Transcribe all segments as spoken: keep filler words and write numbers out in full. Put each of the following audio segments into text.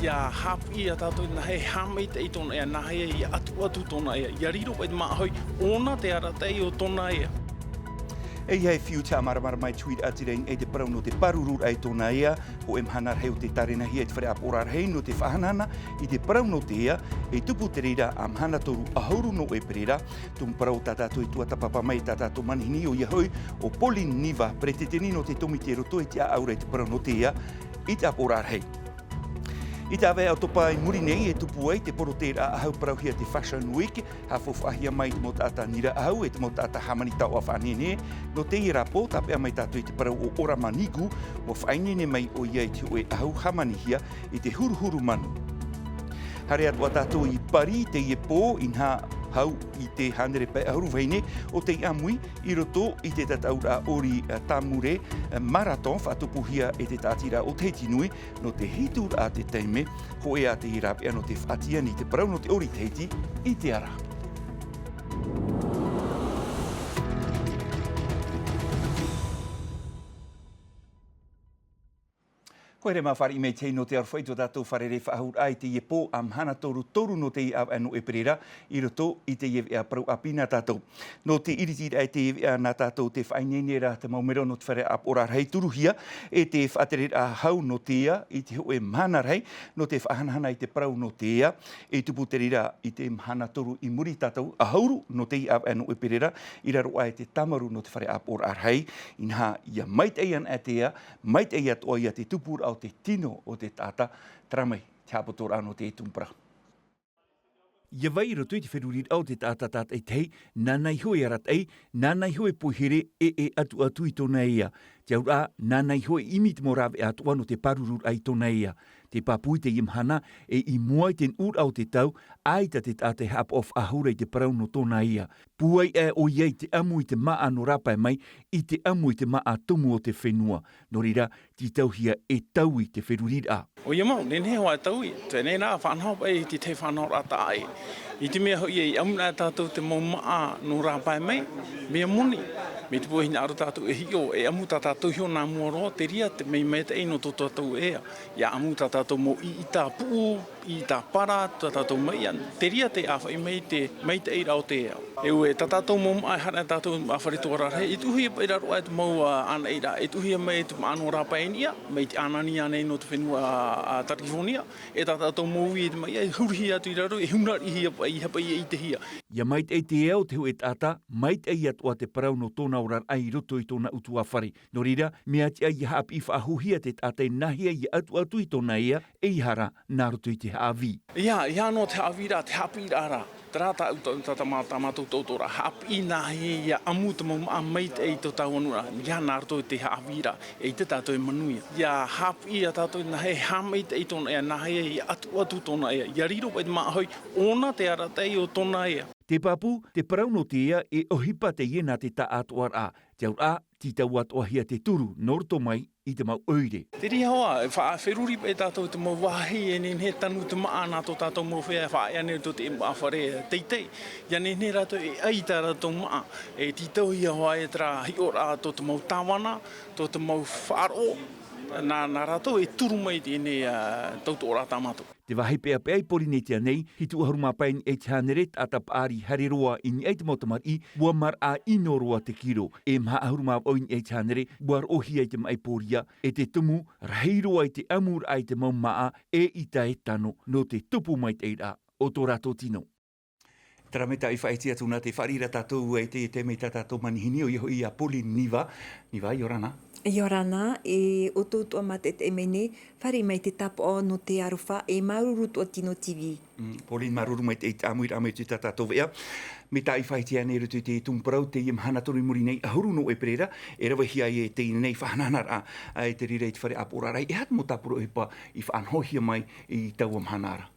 Ia haʻapiʻi ia tātou nāhea e haʻamaitaʻi tōna ea, nāhea ia ʻatuʻatu tōna ea, ia riro paʻi te māʻa hoʻi, ʻōna te arataʻi o tōna ea. E ia e fiu te haʻamāramarama i te huiraʻatira i niʻa i te parau nō te pārururaʻa i tōna ea, hōʻē mahana rahi o tē tārenahia i te fare ʻāpoʻoraʻa rahi nō te faʻahanahana i te parau nō te ea, e tupu te reira ā mahana toru ʻahuru nō ʻēperēra, tumu parau tā tātou e tuatāpapa mai i tā tātou manihini, ʻoia hoʻi ʻo Pauline Niva, peretiteni nō te tōmite i roto i te ʻāʻauraʻa i te parau nō te ea, i te ʻāpoʻoraʻa rahi. I te ʻāvaʻe ʻātopa i muri nei e tupu ai te porotēraʻa ʻahu parauhia te Fashion Week, haʻafaufaʻahia mai i te mau taʻata nira ʻahu e te mau taʻata hāmani taoʻa faʻanehenehe. Nō teie ra pō, tāpeʻa mai tātou i te parau o Orama Nigu, ʻua faʻaineine mai ʻoia i te hōʻē ʻahu hāmanihia i te huruhuru manu. Haere atu ā tātou i Paris teie pō, inaha hau i te hānere pae ʻahuru vahine o tei ʻāmui i roto i te tataʻuraʻa ʻori, ā, tāmure, ā, marathon faʻatupuhia e te tāʻatiraʻa o Tahiti Nui, nō te hituraʻa te taime, hōʻē ā teie rāveʻa nō te faʻatiani i te parau nō te ʻori Tahiti i te ara. Koe rā mā fāriʻi mai te hei nō te aroha i tō tātou fārerei faʻahou raʻa i teie pō ā mahana toru toru nō teie ʻāvaʻe nō ʻēperēra i roto i teie veʻa parau ʻāpī nā tātou. Nō te ʻiritiraʻa i teie veʻa nā tātou te faʻaineine ra te mau mero nō te fare ʻāpoʻoraʻa rahi turuhia e te faʻatereraʻa hau nō te ea i te hōʻē mahana rahi nō te faʻahanahana i te parau nō te ea. E tupu te reira i te mahana toru i muri tātou ʻahuru nō teie ʻāvaʻe nō ʻēperēra i raro aʻe te tāmarū nō te fare ʻāpoʻoraʻa rahi. Inaha ia maitaʻi ana ʻe te ea, maitaʻi atoʻa ia te tupuraʻa o te tino o te taʻata. Terā mai te haʻapotoraʻa nō te tumu parau. Ia vai i roto i te feruriraʻa o te taʻata tātaʻitahi, nāna iho e arataʻi, nāna iho e poihere e e ʻatuʻatu i tōna ea. Te auraʻa, nāna iho e ʻimi i te mau rāveʻa atoʻa nō te pārururaʻa i tōna ea. Te pāpū i teie mahana, e i mua i te nuʻuraʻa o te tau, ʻaita te taʻata e haʻapaʻo faʻahou ra i te parau nō tōna ea. Pūai aʻe ʻoia i te ʻamu i te māʻa nō rāpae mai, i te ʻamu i te māʻa tumu o te fenua. Nō reira, tītauhia e taui te feruriraʻa. ʻOia mau, nehenehe hoʻi e taui, teie nei rā faʻanaho paʻi i te tahi faʻanahoraʻa taʻa ʻē. I te mea hoʻi e ʻamu na tātou te mau māʻa nō rāpae mai, mea moni, mai te peu e hinaʻaro tātou e hiʻo, e ʻamu tā tātou iho nā mua roa, terā te mea maitaʻi nō tō tātou ea. Ia ʻamu tā tātou mau ʻiʻita puʻu, ʻiʻita para, tā tātou maiʻa, terā te ʻāfaʻi mai te maitaʻiraʻa o te ea. E ʻua, tā tātou mau māʻa e haere tātou ā fare tuaraʻa rahi, e tuʻuhia paʻi i raro aʻe te mau, ā, ʻānaʻiraʻa, e tuʻuhia mai te māʻa nō rāpae i niʻa, mai te ʻānani ānei nō te fenua, ā, Tarikifōnia, e tā tātou mau ui i te maiʻa, e hurihia atu i raro, e hunariʻihia paʻi, e haʻapaʻo ʻia ʻitehia. Ia maitaʻi te ea o te hōʻē taʻata, maitaʻi atoʻa te parau nō tōna oraraʻa i roto i tōna ʻutuāfare. Nō reira, mea tiʻa ia haʻapiʻi faʻahouhia te taʻata e nāhea ia ʻatuʻatu i tōna ea, ʻeiaha rā, nā roto i te haʻavī. ʻEiaha, ʻeiaha noa te haʻavīraʻa, te haʻapiʻiraʻa rā. Terā tā, tā, tā, tā mā-, tā mātou tautooraʻa, haʻapiʻi nāhea ia ʻamu te mau māʻa maitaʻi i tō tāua nuʻuraʻa, ʻeiaha nā roto i te haʻavīraʻa, eʻita tātou e manuia. Ia haʻapiʻi ia tātou nāhea e haʻamaitaʻi tōna ea, nāhea ia ʻatuʻatu tōna ea, ia riro paʻi te māʻa hoʻi, ʻōna te arataʻi o tōna ea. Te pāpū, te parau nō te ea e ʻohipa teie nā te taʻatoʻaraʻa, te auraʻa, tītau atoʻahia te turu, nō roto mai i te mau ʻoire. Terā hoʻi, e faʻaferuri paʻi tātou i te mau vāhi e nehenehe e tanu te māʻa nā tō tātou mau feiā e faʻaea nei i tō te ʻutuāfare teitei. Ia nehenehe rātou e ʻai i tā rātou māʻa, e tītauhia hoʻi e terā hiʻoraʻa tō te mau tāvana, tō te mau faʻaroʻo, nā, nā rātou e turu mai i teie nei, ā, tautooraʻa tā mātou. Te vāhi peʻapeʻa i Pōrīnetia nei, hitu ʻahuru mā pae i niʻa i te hānere taʻata paʻari haere roa i niʻa i te mau tamariʻi, ʻua maraʻa ʻino roa te kiro. E maha ʻahuru mā vaʻu i niʻa i te hānere, ʻua roʻohia i te maʻi pōria, e te tumu, rahi roa i te ʻamuraʻa i te mau māʻa, eʻita e tano, nō te tupu maitaʻiraʻa o tō rātou tino. Terā mai tāʻu i faʻaʻite atu nā te fāriʻi ra tātou e te, te mea tā tātou manihini, ʻoia hoʻi ā Pauline Niva. Niva, ʻia ora na. ʻIa ora na, e ʻoutou atoʻa mātaʻitaʻi mai nei, fāriʻi mai te tāpaʻo nō te aroha, e māuruuru atoʻa Tino TV. Mm, Pauline, māuruuru maitaʻi i te ʻāmuiraʻa mai i tā tātou veʻa. Mea tāʻu i faʻaʻite ānei i roto i te tumu parau, teie mahana toru i muri nei, ʻahuru nō ʻēperēra, e ravehia ai e teie nei faʻahanahanaraʻa, ā, i te reira i te fare ʻāpoʻoraʻa rahi, e aha te mau tāpura ʻohipa i faʻanahohia mai i taua mahana ra?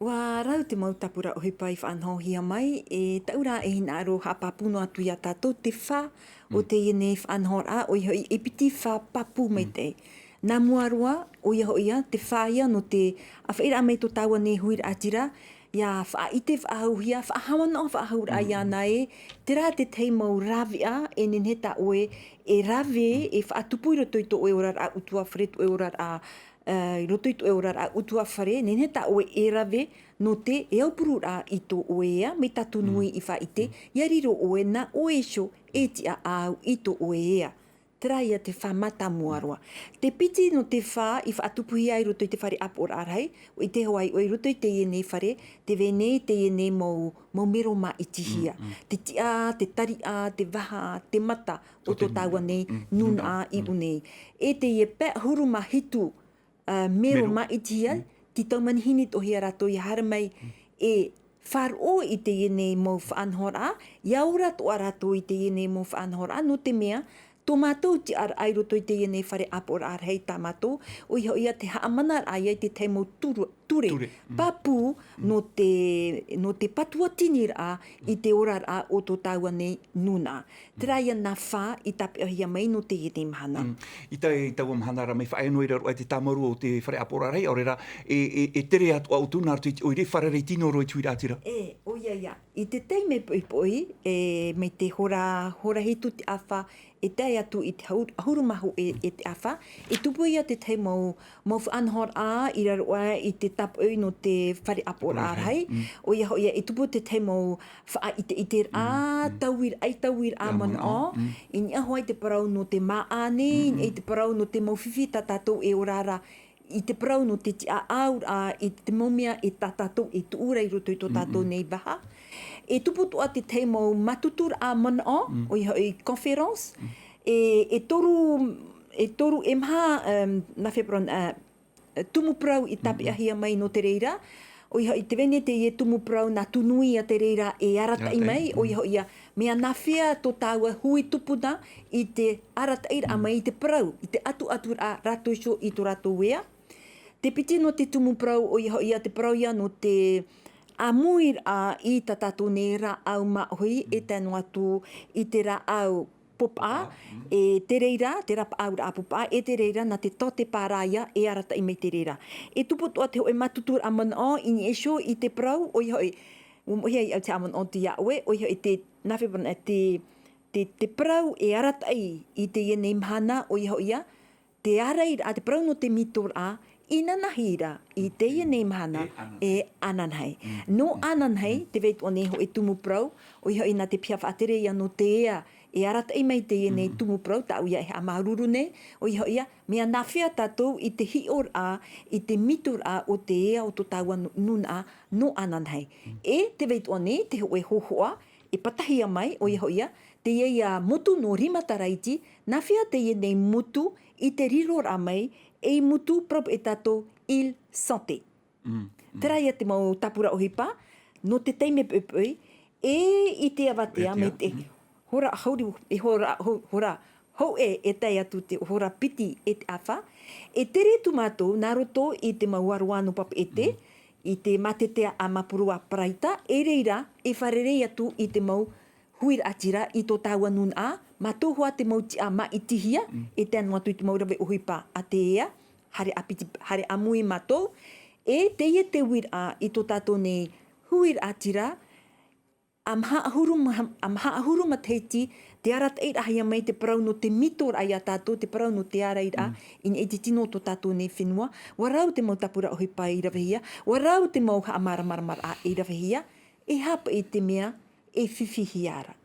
ʻUa rau te mau tāpura ʻohipa i faʻanahohia mai, e taʻu ra e hinaʻaro haʻapāpū noa atu ia tātou te fā o teie nei faʻanahoraʻa, ʻoia hoʻi, e piti fā pāpū maitaʻi. Nā mua roa, ʻoia hoʻi ā, te fā ia nō te ʻāfaʻiraʻa mai tō tāua nei huiraʻatira, ia faʻaʻite faʻahouhia, faʻahaʻamanaʻo faʻahou ra iāna ē, terā te tahi mau rāveʻa e nehenehe tā ʻoe e rave, e faʻatupu i roto i tō ʻoe oraraʻa ʻutuāfare, tō ʻoe oraraʻa ā, i roto i tō ʻoe oraraʻa ʻutuāfare, nehenehe tā ʻoe e rave nō te, e aupururaʻa i tō ʻoe ea, mai tā tō nui i faʻaʻite, ʻia riro ʻoe nā ʻoe iho e tiʻa ʻāu i tō ʻoe ea. Terā ia te fā mātāmua roa. Te piti nō te fā i faʻatupuhia i roto i te fare ʻāpoʻoraʻa rahi, ʻua ʻite hoʻi ʻoe i roto i teie nei fare, tē vai nei teie nei mau, mau mero māʻitihia. Te tiʻa, te tariʻa, te vaha, te mata o tō tāua nei nūnaʻa i ʻō nei. E teie pae ʻahuru mā hitu, ā, mero māʻitihia, tītau manihini atoʻa hia rātou ʻia haere mai e faʻaroʻo i teie nei mau faʻanahoraʻa, ʻia ora atoʻa rātou i teie nei mau faʻanahoraʻa, nō te mea, tō mātou tiʻaraʻa i roto i teie nei fare ʻāpoʻoraʻa rahi tā mātou, ʻoia hoʻi ia te haʻamanaraʻa ia i te tahi mau ture, ture, pāpū nō te, nō te patuatiniraʻa i te oraraʻa o tō tāua nei nūnaʻa. Terā ia nā fā i tāpeʻahia mai nō teie nei mahana. Mm. I tae, i taua mahana ra, mai faʻaea noa i raro aʻe te tāmarū o te fare ʻāpoʻoraʻa rahi, ʻaore rā, e, e, e tere atoʻa ʻoutou nā roto i te ʻoire, fārerei tino roa i te huiraʻatira. E, ʻoia ia. I te taime poʻipoʻi, e, mai te hora, hora hitu te ʻāfa, e tae atu i te hau-, ʻahuru mā hōʻē e te ʻāfa, e tupu ia te tahi mau, mau faʻanahoraʻa i raro aʻe i te tāpoʻi nō te fare ʻāpoʻoraʻa rahi. ʻOia hoʻi ia, e tupu te tahi mau faʻaʻiteʻiteraʻa, tauiraʻa, ʻaitauiraʻa manaʻo. I niʻa hoʻi te parau nō te māʻa nei, i niʻa i te parau nō te mau fifi tā tātou e ora ra, i te parau nō te tiʻaʻauraʻa i te mau mea e tā tātou e tuʻu ra i roto i tō tātou nei vaha. E tupu atoʻa te tahi mau mātuturaʻa manaʻo, ʻoia hoʻi conférence, e, e toru, e toru, e maha, em, nā fea parau, ā, tumu parau i tāpeʻahia mai nō te reira, ʻoia hoʻi tē vai nei teie tumu parau nā tō nui a te reira e arataʻi mai, ʻoia hoʻi ia, mea nā fea tō tāua hui tupuna i te arataʻiraʻa mai i te parau, i te atuaturaʻa rātou iho i tō rātou ea. Te piti nō te tumu parau, ʻoia hoʻi ia te parau ia nō te ʻāmuiraʻa i tā tātou nei rāʻau māʻohi, e tae noa atu i te rāʻau popaʻa, e te reira, te rapaʻauraʻa popaʻa, e te reira, nā te tō te pārā ia, e arataʻi mai te reira. E tupu atoʻa te hōʻē mātuturaʻa manaʻo, i niʻa iho i te parau, ʻoia hoʻi, ʻua moʻehia iāʻu te haʻamanaʻo atu iā ʻoe, ʻoia hoʻi te, nā fea parau, te, te, te parau e arataʻi i teie nei mahana, ʻoia hoʻi ia, te ārairaʻa, te parau nō te mitoraʻa, inanahi ra, i teie nei mahana, e ananahi. Nō ananahi, tē vai atoʻa nei hōʻē tumu parau, ʻoia hoʻi nā te piha faʻatere ia nō te ea, e arataʻi mai teie nei tumu parau, tāʻu ia e haʻamāuruuru nei, ʻoia hoʻi ia, mea nā fea tātou i te hiʻoraʻa, i te mitoraʻa o te ea o tō tāua nū-, nūnaʻa, nō ananahi. E tē vai atoʻa nei, te hōʻē hōhoʻa, e patahia mai, ʻoia hoʻi ia, teie ia motu nō Rimata-Raiti, nā fea teie nei motu i te riroraʻa mai, ei motu parau e tātou île santé. Terā ia te mau tāpura ʻohipa, nō te taime poʻipoʻi, e i te avatea mai te hora ʻahuru, e hora, ho-, hora hōʻē e tae atu te hora piti e te ʻāfa, e tere atu mātou nā roto i te mau aroā nō Papeʻete, i te mātete a Mapurua Paraita, e reira e fārerei atu i te mau huiraʻatira i tō tāua nūnaʻa, mātou hoʻi te mau tiʻa māʻitihia, e tae noa atu i te mau rave ʻohipa a te ea, haere ʻāpiti, haere ʻāmui mātou, e teie te uiraʻa i tō tātou nei huiraʻatira, ʻa maha ʻahuru ma-, ʻa maha ʻahuru matahiti, te arataʻiraʻahia mai te parau nō te mitoraʻa ia tātou, te parau nō te ārairaʻa, i niʻa i te tino o tō tātou nei fenua, ʻua rau te mau tāpura ʻohipa i ravehia, ʻua rau te mau haʻamāramaramaraʻa i ravehia, e aha paʻi te mea e fifihia ra.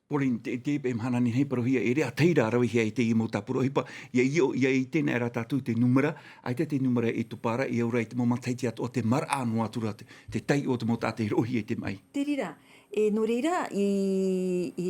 Pauline, te, te, e mahana nei nei parauhia, e rave atu ra ravehia e teie mau tāpura ʻohipa, ʻia ʻite, ʻia ʻite nei rā tātou te nūmera, ʻaita te nūmera e topa ra, e au ra i te mau matahiti atoʻa te maraʻa noa atu ra te, te taiʻo o te mau taʻata e roʻohia i te maʻi. Te reira, e, nō reira, i, i,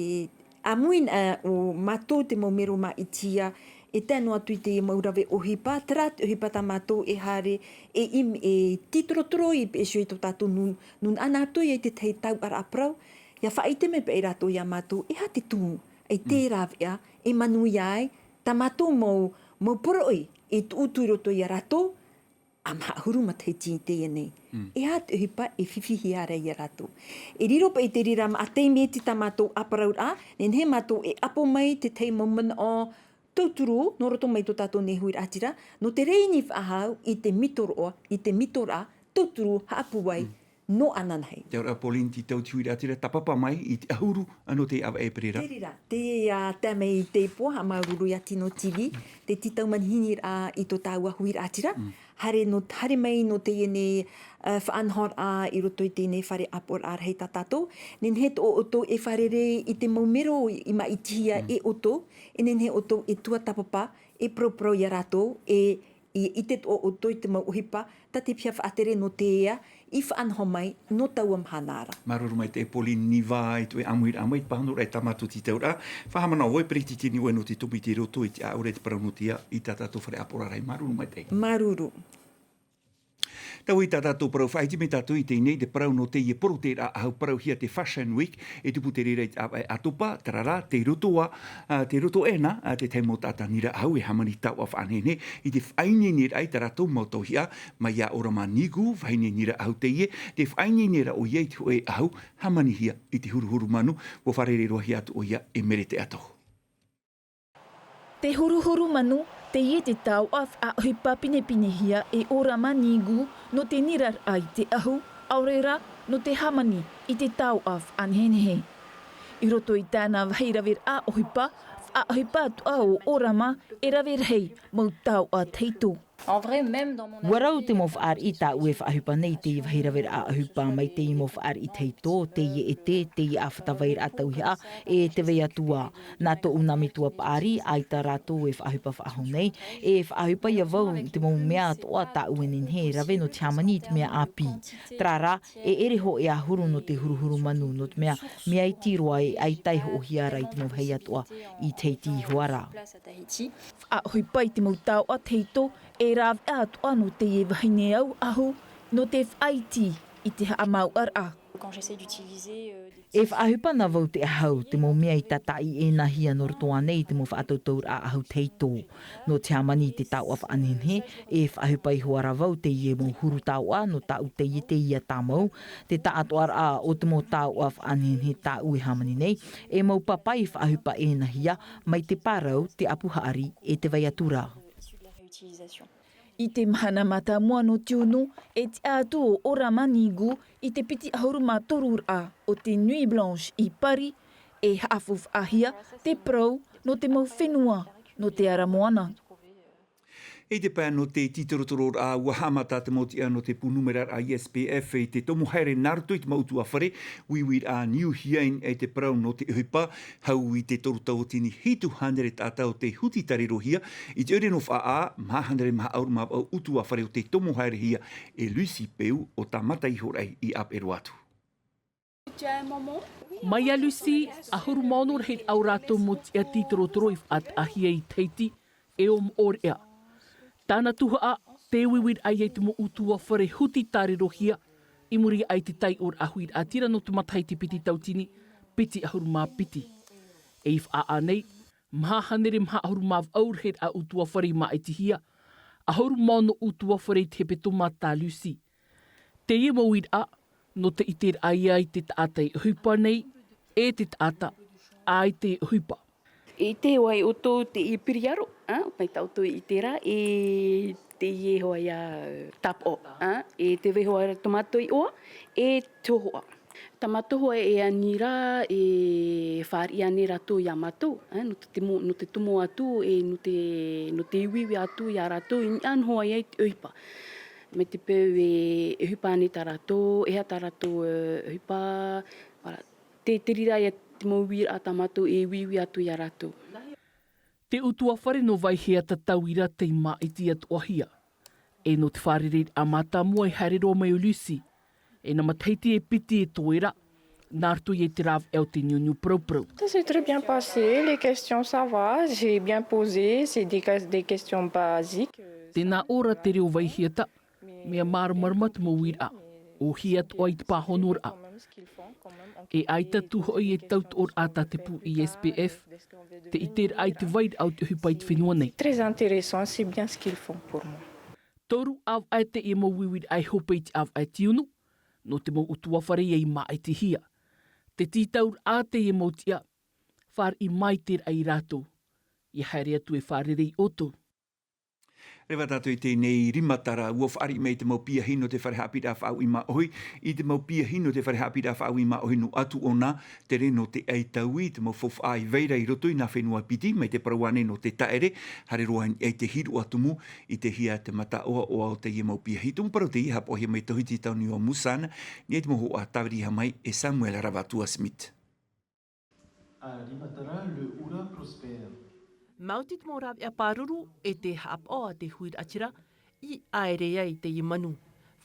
ʻāmui na, ʻo mātou te mau mero māʻitihia, e tae noa atu i te mau rave ʻohipa, terā te ʻohipa tā mātou e haere, e im-, e tītorotoro i peʻe iho i tō tātou nū-, nūnaʻa nā atu ia i te tahi tauʻaraʻa parau, ʻia faʻaʻite mai paʻi rātou ia mātou, e aha te tumu, e te rāveʻa, e manuia ai, tā mātou mau, mau poroʻi, e tuʻu atu i roto ia rātou, ʻa maha ʻahuru matahiti i teie nei. E aha te ʻohipa e fifihia ra ia rātou. E riro paʻi te reira maʻa taime iti tā mātou ʻāparauraʻa, nehenehe mātou e ʻapo mai te tahi mau manaʻo tauturu, nō roto mai tō tātou nei huiraʻatira, nō te reira i faʻahou i te mitoroʻa, i te mitoraʻa, tauturu, haʻapūai, nō ananahi. Te ora Pauline, tītau te huiraʻatira, tāpapa mai i te ʻahuru nō te ʻāvaʻe e pere ra. Te reira, te, ā, tae mai i te pō, haʻamāuruuru iā Tino T V, te tītau manihini rā i tō tāua huiraʻatira. Mm. Haere nō, haere mai nō teie nei, ā, faʻanahoraʻa i roto i teie nei fare ʻāpoʻoraʻa rahi tā tātou. Nehenehe tō ʻoutou e fārerei i te mau mero i māʻitihia e ʻoutou, e nehenehe ʻoutou e tuatāpapa, e paraparau iā rātou, e i, i te toʻo ʻoutou i te mau ʻohipa, tā te piha faʻatere nō te ea, i faʻanaho mai, nō taua mahana ra. Māuruuru maitaʻi Pauline Niva i tō ʻoe ʻāmuiraʻa mai, te pāhonoraʻa i tā mātou tītauraʻa. Faʻahaʻamanaʻo vau e peretiteni ʻoe nō te tōmite i roto i te ʻaore te parau nō te ea, i tā tātou fare ʻāpoʻoraʻa rahi. Māuruuru maitaʻi. Māuruuru. Taua i tā tātou parau faʻaʻite mai tātou i teie nei, te parau nō teie poroʻi ra ʻahu parauhia te Fashion Week, e tupu te reira i te ʻāvaʻe ʻātopa, terā rā, te roto ā, ā, te roto ʻē na, ā, te tahi mau taʻata nira ʻahu e hāmani taoʻa faʻanehenehe, i te faʻaineineraʻa i tā rātou mau tauihaʻa, mai iā Orama Nigu, vahine nira ʻahu teie, tē faʻaineine ra ʻoia i te hōʻē ʻahu, hāmanihia i te huruhuru manu, ʻua fārerei-roa-hia atu ʻoia e Merete Atohu. Te huruhuru manu, teie te taoʻa faʻaʻohipa pinepinehia e Orama Nigu nō te niraraʻa i te ʻahu, ʻaore rā, nō te hāmani i te taoʻa faʻanehenehe. I roto i tāna vāhi raveraʻa ʻohipa, faʻaʻohipa atoʻa ʻo Orama e rave rahi mau taoʻa tahito. En vrai, même dans mon... ʻUa rau te mau fāriʻi tāʻu e faʻaʻohipa nei i teie vāhi raveraʻa ʻohipa mai teie mau fāriʻi tahito, teie ʻete, teie ʻāfata vairaʻa tauihaʻa, e tē vai atu ā. Nā tōʻu nā metua paʻari, ʻaita rātou e faʻaʻohipa faʻahou nei, e faʻaʻohipa ïa vau i te mau mea atoʻa tāʻu e nehenehe e rave nō te hāmani i te mea ʻāpī. Terā rā, e ʻere hōʻē ʻahuru nō te huruhuru manu, nō te mea, mea iti roa e ʻaita e hoʻohia ra i te mau vāhi atoʻa i Tahiti iho ā rā. Faʻaʻohipa i te mau taoʻa tahito, e rāveʻa atoʻa nō teie vahine au ʻahu, nō te faʻaiti i te haʻamāuʻaraʻa. Quand j'essaie d'utiliser, euh, des... E faʻaʻohipa na vau te ʻahu, te mau mea i tātaʻi ʻē nā hia nō roto ānei i te mau faʻatautauraʻa ʻahu tahito. Nō te hāmani i te taoʻa faʻanehenehe, e faʻaʻohipa iho ā rā vau teie mau huru taoʻa, nō tāʻu teie teie tāmau, te taʻatoʻaraʻa o te mau taoʻa faʻanehenehe tāʻu e hāmani nei, e mau papaʻi faʻaʻohipa ʻē nā hia, mai te parau, te ʻapu haʻari, e tē vai atu ra. I te mahana mātāmua nō Tiunu, e tiʻa atu ʻo Orama Nigu i te piti ʻahuru mā toru raʻa o te Nuit Blanche i Paris, e haʻafaufaʻahia te parau nō te mau fenua nō te ara moana. I te pae nō te tītorotororaʻa, ʻua haʻamata te mau tiʻa nō te pū numeraraʻa I S P F i te tomo haere nā roto i te mau ʻutuāfare, uiuiraʻa Niu Hiain, e te parau nō te ʻohipa, hau i te toru tauatini hitu hānere taʻata o tei huti tārerohia, i te ʻoire nō Faʻaʻā, maha hānere maha ʻahuru mā vaʻu ʻutuāfare o tei tomo haerehia e Lucy Peu ʻo Tāmata Ihoraʻi i ʻāpeʻe roa atu. Mai iā Lucy, ʻahuru mā ono rahiraʻa o rātou mau tiʻa tītorotoro i faʻataʻahia i Tahiti, e ʻo Moʻorea. Tāna tuhaʻa, tē uiuiraʻa ïa i te mau ʻutuāfare huti tārerohia, i muri aʻe i te taiʻoraʻa huiraʻatira nō te matahiti piti tauatini piti ʻahuru mā piti. E i Faʻaʻā nei, maha hānere maha ʻahuru mā vaʻu rahiraʻa ʻutuāfare i māʻitihia, ʻahuru mā ono ʻutuāfare i te hepetoma tā Lucy. Teie mau uiraʻa, nō te ʻiteraʻa ïa i te taʻata e ʻohipa nei, e te taʻata ʻaita e ʻohipa. E ʻite hoʻi ʻoutou te piriaro, ā, mai tā ʻoutou i ʻite ra, e teie hoʻi ïa tāpaʻo, ā, e tē vai hoʻi ra tō mātou iʻoa, e te hōhoʻa. Tā mātou hoʻi e ani ra, e fāriʻi ānei rātou iā mātou, ā, nō te tomo, nō te tomo atu, e nō te, nō te uiui atu iā rātou, i niʻa noa hoʻi i te ʻohipa. Mai te peu e, e ʻohipa ānei tā rātou, e aha tā rātou, e, ʻohipa, voilà. Te, te reira ïa te mau uiraʻa tā mātou e uiui atu iā rātou. Te ʻutuāfare nō Vaihea Tatau i Rata i māʻiti atoʻahia. E nō te fārereiraʻa mātāmua i haere roa mai ʻo Lucy. E nā matahiti e piti e toe ra, nā roto i te rāveʻa o te niuniu paraparau. Ça s'est très bien passé, les questions ça va, j'ai bien posé, c'est des, des questions basiques. Tēnā ʻō ra te reo Vaiheata, mea māramarama te mau uiraʻa, ʻōhie atoʻa i te pāhonoraʻa. E ʻaita atu hoʻi e tautoʻoraʻa tā te pū I S P F, te ʻiteraʻa i te vairaʻa o te ʻohipa i te fenua nei. Très intéressant, c'est bien ce qu'ils font pour moi. Toru ʻāvaʻe teie mau uiuiraʻa e hope i te ʻāvaʻe Tiunu, nō te mau ʻutuāfare ïa i māʻitihia. Te tītauraʻa teie mau tiʻa, fāriʻi maitaʻi rātou. ʻIa haere atu e fārerei ʻoutou. Reva tātou i teie nei rimatara, ua fāriʻi mai te mau piahi nō te fare haʻapiʻiraʻa faʻauʻi māʻohi, i te mau piahi nō te fare haʻapiʻiraʻa faʻauʻi māʻohi nō Atuona, tere nō te ʻaitaui, te mau faufaʻa i vai ra i roto i nā fenua piti, mai te parau ānei nō te taʻere, haere roa i te hiroʻa tumu, i te hia te mataʻoaʻoa o teie mau piahi. Tumu parau teie haʻapaʻohia mai te tauhiti tauniua Musan, nei te mau hoʻa tāviriʻi mai e Samuel Ravatua Smith. Maoti te mau rāveʻa pāruru e te haʻapaʻo a te huiraʻatira i ʻaere ai teie manu.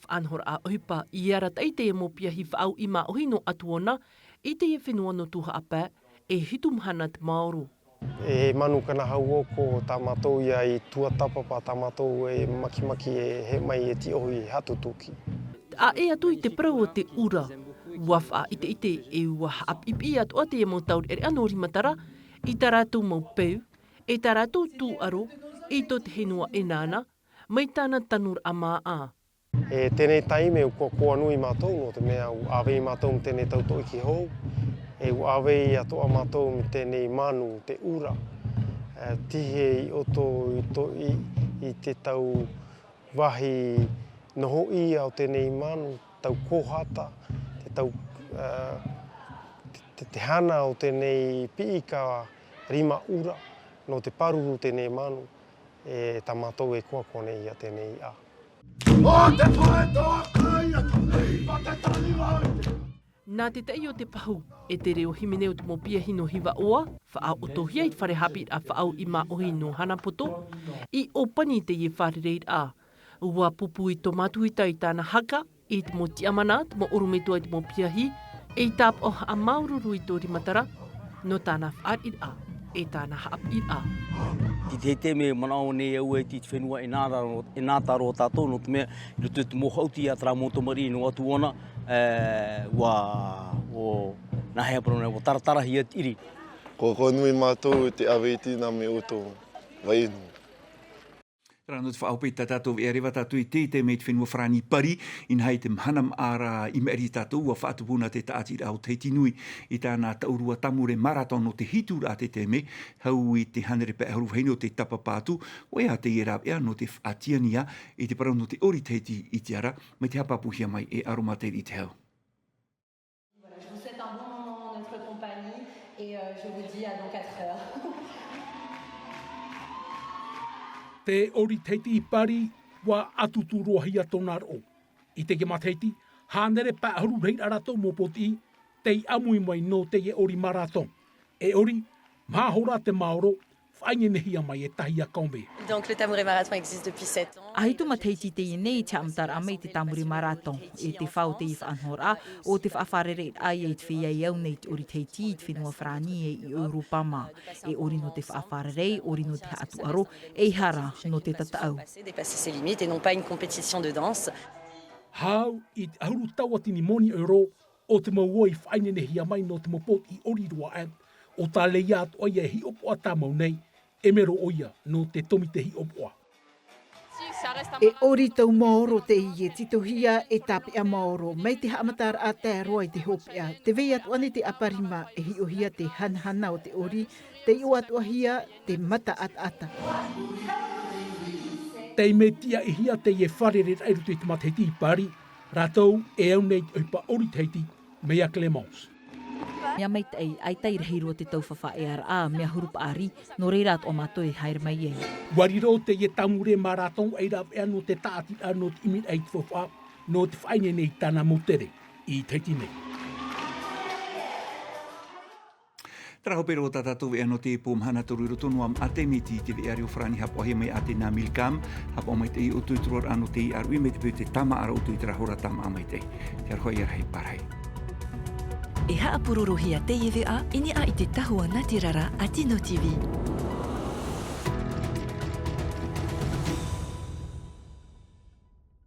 Faʻanahoraʻa ʻohipa i arataʻi teie mau piahi faʻauʻi māʻohi nō Atuona i teie fenua nō Tūhaʻapae, e hitu mahana te maoro. E manu kanahau oko tā mātou ia i tuatāpapa tā mātou e makimaki e hē mai e tiʻohi hatutuki. A ʻē atu i te parau o te ʻura, ua faʻaʻiteʻite e ua haʻapiʻipiʻi atoʻa teie mau taureʻareʻa nō rimatara, i tā rātou mau peu, e tā rātou tūʻaro, i tō te henua e nāna, mai tāna tanuraʻa māʻa. E teie taime ua koakoa nui mātou, nō te mea ua ʻāvei mātou mō teie tautoʻiki hou, e ua ʻāvei atoʻa mātou mō teie manu, te ʻura. E, tihe i ʻoto i to-, i, i te tau vāhi nohoʻia o teie manu, tau kōhata, te tau, e, te, te, te hana o teie piʻi ka rima ʻura, nō te pāruru teie manu, e tā mātou e koakoa nei ia teie ʻā. Nā te taʻi o te pahu, e te reo hīmene o te mau piahi nō Hivaʻoa, faʻaʻotohia i te fare haʻapiʻiraʻa faʻauʻi māʻohi nō Hanapoto, i ʻōpani teie fārereiraʻa. Ua pupu i tō mātou ʻita i tāna haka, i te mau tiʻamana, te mau ʻorometua i te mau piahi, e i tāpaʻo haʻamāuruuru i tō rimatara, nō tāna fāriʻiraʻa, e tāna haʻapiʻiraʻa. I te taime manaʻo nei au e te fenua e nā ra-, e nā tā roa tātou, nō te mea, i roto i te mau haʻuti a terā mau tamariʻi nō Atuona, e, ua, ua, nā hea parau nei, ua taratarahia te ʻiri. Koakoa nui mātou i te ʻāvei i teie nei ʻoto, vai inu. Terā nō te faʻahope i tā tātou veʻa, reva tātou i te, te mea i te fenua Farāni i Pari, inaha i te mahana maʻa ra i maʻiri tātou, ua faʻatupu na te tāʻatiraʻa o Tahiti Nui i tāna taʻurua tāmure marathon nō te hitu ra te taime, hau i te hānere pae ʻahuru vahine o te tāpapa atu, ʻoia teie rāveʻa nō te faʻatiania i te parau nō te ʻori Tahiti i te ara, mai te haʻapāpūhia mai e Aroma Teri i te hau. Voilà, je vous souhaite un bon moment en notre compagnie et, euh, je vous dis à dans quatre heures. Te ʻori Tahiti i Pari, ua ʻatutu roa hia tōna roʻo. I teie matahiti, hānere pae ʻahuru rahiraʻa rātou mau pōtiʻi, tei ʻāmui mai nō teie ʻori marathon. E ʻori, maha hora te maoro, faʻaineinehia mai e Tahia Combe. Donc, le Tamouré Marathon existe depuis sept ans. ʻAhitu matahiti teie nei i te haʻamataraʻa mai te Tamouré Marathon, e te fā o teie faʻanahoraʻa, ʻo te faʻafārereiraʻa ia i te feiā i au nei i te ʻori Tahiti, i te fenua Farāni, e i ʻEuropa mā. E ʻori nō te faʻafārerei, ʻori nō te haʻatūʻaro, e ʻeiaha nō te tataʻu. Dépasser ses limites et non pas une compétition de danse. Hau i te ʻahuru tauatini moni euro, ʻo te mau ʻoi faʻaineinehia mai nō te mau pōtiʻi ʻori roa aʻe, ʻo Taleia atoʻa ia e hiʻopoʻa tāmau nei, e mero ʻoia nō te tōmite hiʻopoʻa. E ʻori tau maoro teie, titohia e tāpeʻa maoro, mai te haʻamataraʻa tae roa i te hopeʻa, tē vai atoʻa nei te ʻaparima e hiʻohia te hanahana o te ʻori, tei ʻoaʻoahia te mata ʻataʻata. Tei mea tiʻa i hia teie fārereiraʻa i roto i te matahiti i Pari, rātou e au nei i te ʻohipa ʻori Tahiti, mai ia Clémence. Mea maitaʻi, ʻaita i rahi roa te tau faʻaearaʻa, mea huru paʻari, nō reira atoʻa mātou e haere mai ai. Ua riro teie Tamouré Marathon ei rāveʻa nō te tāʻatiraʻa nō te ʻimiraʻa i te faufaʻa, nō te faʻaineine i tāna mau tere i Tahiti nei. Terā hope roa tā tātou veʻa nō te pō mahana toru i roto noa ma te miti i te veʻa reo Farāni haʻapaʻohia mai e Athéna Milcam, haʻapaʻo maitaʻi ʻoutou i te roaraʻa nō te ʻāruʻi mai te peu te tāmāʻa ra ʻoutou i terā hora tāmāʻa maitaʻi. Te aroha ia rahi pārahi. E haʻapurorohia teie veʻa i niʻa i te tahua natirara a Tino T V.